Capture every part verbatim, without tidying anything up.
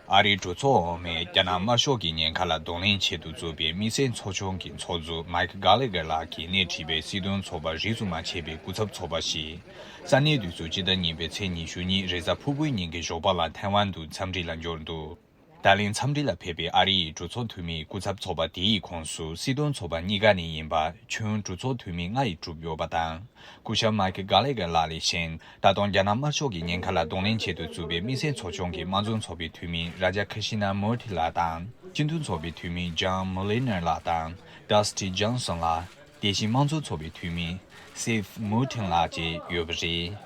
ཨ་རིའི་གྲོས་ཚོགས་འོག་མའི་རྒྱ་ནག་དམར་ཤོག་གི་ཉེན་ཁ་ལ་གདོང་ལེན་ཆེད་དུ་བཙུགས་པའི་དམིགས་བསལ་ཚོགས་ཆུང་གི་ཚོགས་གཙོ་མའིཀ་གྷ་ལེ་གྷེར་ལགས་ཀྱིས་སྣེ་ཁྲིད་པའི་སྲིད་དོན་ཚོགས་པ་རིས་སུ་མ་ཆད་པའི་སྐུ་ཚབ་ཚོགས་པ་ཞིག་ས་གནས་དུས་སུ་སྤྱི་ཟླ་གཉིས་པའི་ཚེས་ཉི་ཤུ་གཉིས་རེས་གཟའ་ཕུར་བུའི་ཉིན་གྱི་ཞོགས་པ་ལ་ཐའེ་ཝན་དུ་འཚམས་འདྲི་ལ་འབྱོར་འདུག་ད་ལན་འཚམས་འདྲི་ལ་ཕེབས་པའི་ཨ་རི་ཡི་གྲོས་ཚོགས་འཐུས་མིའི་སྐུ་ཚབ་ཚོགས་པ་དེའི་ཁོངས་སུ་སྲིད་དོན་ཚོགས་པ་གཉིས་ཀ་ནས་ཡིན་པ་ཁྱོན་གྲོས་ཚོགས་འཐུས་མི་ལྔ་ཡིས་གྲུབ་ཡོད་པ་དང་། སྐུ་ཞབས་མའིཀ་གྷ་ལེ་གྷེར་ལགས་ལས་གཞན། ད་དུང་རྒྱ་ནག་དམར་ཤོག་གི་ཉེན་ཁ་ལ་གདོང་ལེན་ཆེད་དུ་བཙུགས་པའི་དམིགས་བསལ་ཚོགས་ཆུང་གི་དམངས་གཙོ་ཚོགས་པའི་འཐུས་མི་རཱ་ཇ་ཁ་ཤི་ན་མུར་ཐི་ལགས་དང་། སྤྱི་འཐུས་ཚོགས་པའི་འཐུས་མི་ཇོན་མུ་ལི་ནར་ལགས་དང་། ཌ་སི་ཊི་ཇོན་སོན་ལགས། དེ་བཞིན་དམངས་གཙོ་ཚོགས་པའི་འཐུས་མི་སིབ་མུར་ཐིན་ལགས་བཅས་ཡོད་པ་རེད།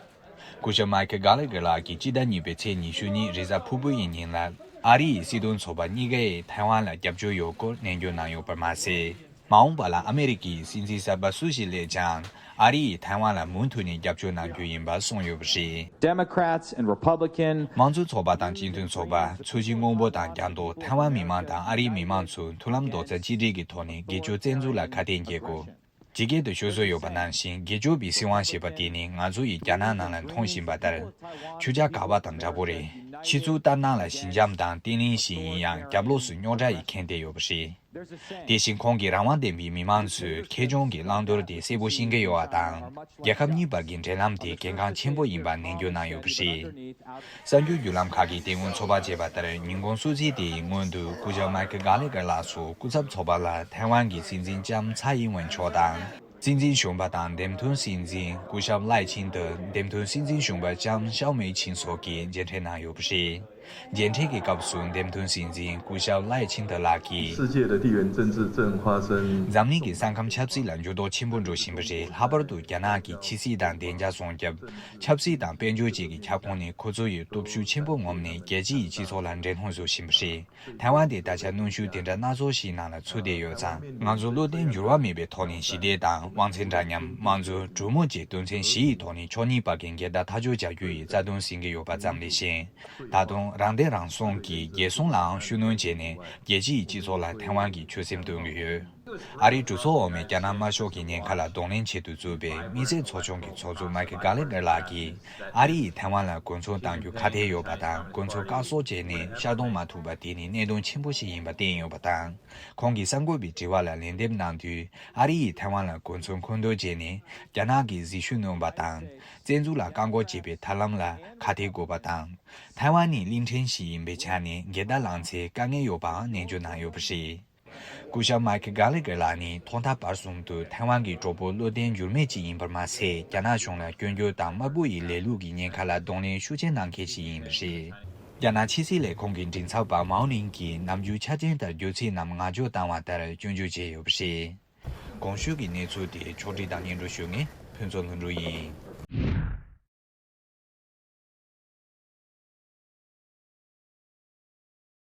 སྐུ་ཞབས་མའིཀ་གྷ་ལེ་གྷེར་ལགས་ཀྱིས་སྤྱི་ཟླ་གཉིས་པའི་ཚེས་ཉི་ཤུ་གཉིས་རེས་གཟའ་ཕུར་བུ་ཡི་ཉིན་ལ། ཨ་རི་ཡི་སྲིད་དོན་ཚོགས་པ་གཉིས་ཀས་ཐའེ་ཝན་ལ་རྒྱབ་སྐྱོར་ཡོད་སྐོར་ནན་བརྗོད་གནང་ཡོད་པར་མ་ཟད། མ་འོངས་པ་ལ་ཨ་མེ་རི་ཀའི་སྲིད་འཛིན་གསར་པ་སུ་ཞིག་སླེབས་ཀྱང་། ཨ་རི་ཡིས་ཐའེ་ཝན་ལ་མུ་མཐུད་ནས་རྒྱབ་སྐྱོར་གནང་རྒྱུ་ཡིན་པ་གསུངས་ཡོད་པ་རེད། Democrats and Republican དམངས་གཙོ་ཚོགས་པ་དང་སྤྱི་མཐུན་ཚོགས་པ། ཚོས་གཞི་སྔོན་པོ་དང་རྒྱ་མདོག་ཐའེ་ཝན་མི་མང་དང་ཨ་རིའི་མི་མང་ཚོས་མཐུན་ལམ་རྡོག་རྩ་གཅིག་སྒྲིལ་གྱི་ཐོག་ནས་སྒེར་གཅོད་བཙན་འཛུལ་ལ་ཁ་གཏད་འཇལ་དགོས། ཇི་སྐད་དུ་ཤོད་སྲོལ་ཡོད་པ་ནང་བཞིན་སྒེར་གཅོད་པའི་སྲིད་དབང་ཞེས་པ་དེ་ནི་ང་ཚོ་ཡིས་རྒྱ་ནག་ནང་ལ་མཐོང་བཞིན་པ་ལྟར། ཆུ་བྱ་ག་བ་དང་འདྲ་པོ་རེད། ཕྱི་ཚུལ་ལྟར་སྣང་ལ་ཞི་འཇམ་དང་བརྟན་བརླིང་ཞིག་ཡིན་ཡང་རྒྱབ་ལོགས་སུ་རྙོག་དྲ་ཡིས་ཁེངས་བསྡད་ཡོད་པ་རེད། དེ་བཞིན་ཁོང་གིས་རང་དབང་ལྡན་པའི་མི་མང་ཚོས་ཁེ་གྱོང་གི་བླང་དོར་དེ་གསལ་པོ་ཤེས་ཀྱི་ཡོད་པ་དང་། རྒྱལ་ཁབ་གཉིས་བར་གྱི་འབྲེལ་ལམ་དེ་གལ་འགངས་ཆེན་པོ་ཡིན་པ་ནན་བརྗོད་གནང་ཡོད་པ་རེད། གསར་འགྱུར་བརྒྱུད་ལམ་ཁག་གིས་དེ་སྔོན་ཚོད་དཔག་བྱས་པ་ལྟར་ཉིན་གུང་གསོལ་ཚིགས་དེའི་སྔོན་དུ་སྐུ་ཞབས་མའིཀ་གྷ་ལེ་གྷེར་ལགས་སུ་སྐུ་ཚབ་ཚོགས་པ་ལ་ཐའེ་ཝན་གྱི་སྲིད་འཛིན་ལྕམ་ཚའེ་ཨིན་ཝེན་མཆོག་དང་། སྲིད་འཛིན་གཞོན་པ་དང་འདེམས་ཐོན་སྲིད་འཛིན་སྐུ་ཞབས་ལའེ་ཆིང་ཏེ། འདེམས་ཐོན་སྲིད་འཛིན་གཞོན་པ་ལྕམ་ཤའོ་མེ་ཆིང་སོགས་ཀྱིས་མཇལ་འཕྲད་གནང་ཡོད་པ་རེད། མཇལ་འཕྲད་ཀྱི་སྐབས་སུ་འདེམས་ཐོན་སྲིད་འཛིན་སྐུ་ཞབས་ལའེ་ཆིང་ཏེ་ལགས་ཀྱིས། 世界的地缘政治正发生 འཛམ་གླིང་གི་ས་ཁམས་ཆབ་སྲིད་ལ་འགྱུར་ལྡོག་ཆེན་པོ་འགྲོ་བཞིན་པ་རེད། ལྷག་པར་དུ་རྒྱ་ནག་གིས་ཕྱི་སྲིད་དང་བདེ་འཇགས་སྲུང་སྐྱོབ། ཆབ་སྲིད་དང་དཔལ་འབྱོར་བཅས་ཀྱི་ཁྱབ་ཁོངས་ནས་ཁོ་ཚོ་ཡི་སྟོབས་ཤུགས་ཆེན་པོ་ངོམ་ནས་རྒྱལ་སྤྱི་ཡི་སྤྱི་ཚོགས་ལ་འགྲན་སློང་བཟོ་བཞིན་པ་རེད། ཐའེ་ཝན་དེ་ད་ཆ་གནོན་ཤུགས་དེ་འདྲ་སྣ་ཚོགས་ཤིག་ནང་ལ་ཚུད་བསྡད་ཡོད་ཙང་། ང་ཚོ་བློ་བརྟན་འགྱུར་བ་མེད་པའི་ཐོག་ནས་ཞི་བདེ་དང་དབང་ཚད་འདྲ་མཉམ། དམངས་གཙོ། གྲོས་མོལ་བཅས་དོན་ཚན་བཞི་ཡི་ཐོག་ནས་ཕྱོགས་གཉིས་བར་གྱི་འགལ་ཟླ་ཐག་གཅོད་བྱ་རྒྱུ་ཡི་རྩ་དོན་ཟིན་གྱི་ཡོད་པ་ཙམ་ལས་གཞན། ད་དུང་རང་བདེན་རང་སྲུང་གིས་རྒྱལ་སྲུང་ལའང་ཤུགས་སྣོན་བྱས་ནས་རྒྱལ་སྤྱི་ཡི་སྤྱི་ཚོགས་ལ་ཐའེ་ཝན་གྱི་ཆོད་སེམས་སྟོན་གྱི་ཡོད། ཨ་རིའི་གྲོས་ཚོགས་འོག་མའི་རྒྱ་ནག་དམར་ཤོག་གི་ཉེན་ཁ་ལ་གདོང་ལེན་ཆེད་དུ་བཙུགས་པའི་དམིགས་བསལ་ཚོགས་ཆུང་གི་ཚོགས་གཙོ་མའིཀ་གྷ་ལེ་གྷེར་ལགས་ཀྱིས། ཨ་རི་ཡིས་ཐའེ་ཝན་ལ་རྒོལ་འཚོང་གཏང་རྒྱུ་ཁ་གཏད་ཡོད་པ་དང་། རྒོལ་འཚོང་བཀག་གསོག་བྱས་ནས་ཤར་གཏོང་མ་ཐུབ་པ་དེ་ནི་གནད་དོན་ཆེན་པོ་ཞིག་ཡིན་པ་བསྟན་ཡོད་པ་དང་། ཁོང་གིས་གསར་འགོད་པའི་དྲི་བ་ལ་ལན་འདེབས་གནང་དུས། ཨ་རི་ཡིས་ཐའེ་ཝན་ལ་རྒོལ་འཚོང་མཁོ་འདོན་བྱས་ནས་རྒྱ་ནག་གི་ཟིལ་ཤུགས་སྣོན་པ་དང་། བཙན་འཛུལ་ལ་བཀག་འགོག་བྱེད་པའི་ཐབས་ལམ་ལ་ཁ་གཏད་དགོས་པ་དང་། ཐའེ་ཝན་ནི་གླིང་ཕྲན་ཞིག་ཡིན་པའི་ཆ་ནས་འགལ་ཟླ་ལངས་ཚེ་དཀའ་ངལ་ཡོད་པའང་ནན་བརྗོད་གནང་ཡོད་པ་རེད། སྐུ་ཞབས་མའིཀ་གྷ་ལེ་གྷེར་ལགས་ནི་ཐོག་མཐའ་བར་གསུམ་དུ་ཐའེ་ཝན་གྱི་གྲོགས་པོ་བློ་བརྟན་འགྱུར་མེད་ཅིག་ཡིན་པར་མ་ཟད། རྒྱ་ནག་གཞུང་ལ་སྐྱོན་བརྗོད་དང་དམར་པོ་ཡི་ལས་ལུགས་ཀྱི་ཉེན་ཁ་ལ་གདོང་ལེན་ཤུགས་ཆེ་གནང་མཁན་ཞིག་ཡིན་པ་རེད། རྒྱ་ནག་ཕྱི་སྲིད་ལས་ཁུངས་ཀྱི་མགྲིན་ཚབ་པ་མའོ་ནིང་གིས་ནམ་རྒྱུན་ཆ་རྐྱེན་ལྟར་རྒྱུ་ཚིག་རྣམས་ངག་བརྗོད་བཏང་བ་ལྟར་སྐྱོན་བརྗོད་བྱས་ཡོད་པ་རེད། གོང་ཞུས་ཀྱི་གནས་ཚུལ་དེ་ཕྱོགས་སྒྲིག་དང་སྙན་སྒྲོན་ཞུ་མཁན་ཕུན་ཚོགས་ལྷུན་གྲུབ་ཡིན།